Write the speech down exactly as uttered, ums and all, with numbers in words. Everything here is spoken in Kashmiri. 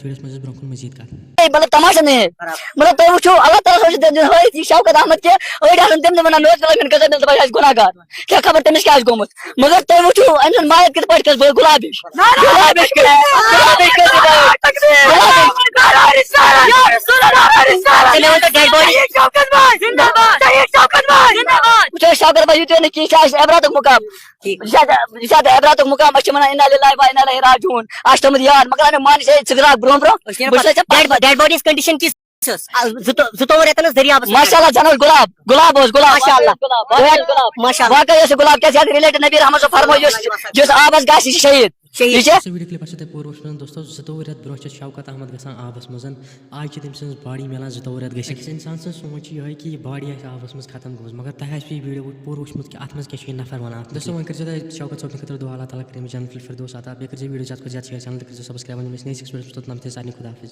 یَتھ ویٖڈیوَس منٛز أسۍ برٛونٛہہ کُن مٔزیٖد کَتھ۔ ہے، مطلب، تماشہٕ نہٕ ہے۔ مطلب، تُہۍ وٕچھِو، اللہ تعالیٰ صٲب چھُ دِوان ہٲیِتھ یہِ شوکت احمد کہِ أڑۍ آسَن تِم تہِ وَنان، "نوز بِلال، مےٚ گژھِ دِل دَپان، یہِ آسہِ گُناہ گار۔" کیٛاہ خبر تٔمِس کیٛاہ آسہِ گوٚمُت؟ مگر تُہۍ وٕچھِو، أمۍ سُنٛد مایَت کِتھ پٲٹھۍ کٔر بٔڑ گُلابِش۔ گُلابِش کٔر، گُلابِش کٔر یہِ بٔڑ۔ گُلابِش۔ تیٚلہِ ؤنۍ تو ڈیڈ باڈی۔ وٕچھو شوکت بھائی، یہِ تہِ نہٕ کینٛہہ، یہِ چھُ اَسہِ عبرتُک مُقام۔ ٹھیٖک۔ یہِ چھُ اَسہِ، یہِ چھُ اَسہِ عبرتُک مُقام، أسۍ چھِ وَنان، "اِنّا لِلّٰہِ وَ اِنّا اِلَیْهِ راجِعُونَ۔" اَسہِ چھِ تھٲومٕژ یاد، مگر اَمہِ معنی چھِ، ہے، ژٕ درٛاکھ برٛونٛہہ برٛونٛہہ۔ أسۍ نیرو بہٕ چھُس پَتہٕ ژےٚ ڈیڈ، ڈیڈ باڈی ہٕنٛز کنڈیٖشن کِژھ؟ آ، زٕتو-، زٕتووُہ رٮ۪تن ہٕنٛز دٔریابَس منٛز۔ ماشاء اللہ، جناب، گۄلاب، گۄلاب اوس، گۄلاب۔ ماشاء اللہ۔ ماشاء اللہ۔ واقعی اوس یہِ گۄلاب، کیٛازِ یَتھ related نبی رحمت صٲب فرموو، یُس، یُس آبس گژھِ، یہِ چھُ شہیٖد۔ شہیٖد۔ یہِ چھُ۔ سُہ ویٖڈیو کِلِپ آسیو تۄہہِ پوٗرٕ وٕچھمُت، دوستو، زٕتووُہ رٮ۪تھ برونٛہہ چھِ شوکت احمد گژھان آبس منٛز، آز چھِ تٔمۍ سٕنٛز باڈی مِلان زٕتووُہ رٮ۪تھ گٔژھِتھ۔ أکِس اِنسان سٕنٛز سونٛچ چھِ یِہوٚے کہِ یہِ باڈی آسہِ آبس منٛز ختم گٔمٕژ، مگر تۄہہِ آسہِ یہِ ویٖڈیو پوٗرٕ وٕچھمُت کہِ اتھ منٛز کیٛاہ چھُ یہِ نفر ونان۔ دوستو، وۄنۍ کٔرۍزیو تُہۍ شوکت صٲبنہِ خٲطرٕ دُعا، اللہ تعالیٰ کٔرِنۍ جنت الفردوس عطا، بیٚیہِ کٔرۍزیو ویٖڈیو زیادٕ کھۄتہٕ زیادٕ share، channel تہِ کٔرۍزیو subscribe، وۄنۍ یِم أسۍ نٔے six videos تام تہِ سارنٕے خدا حافظ۔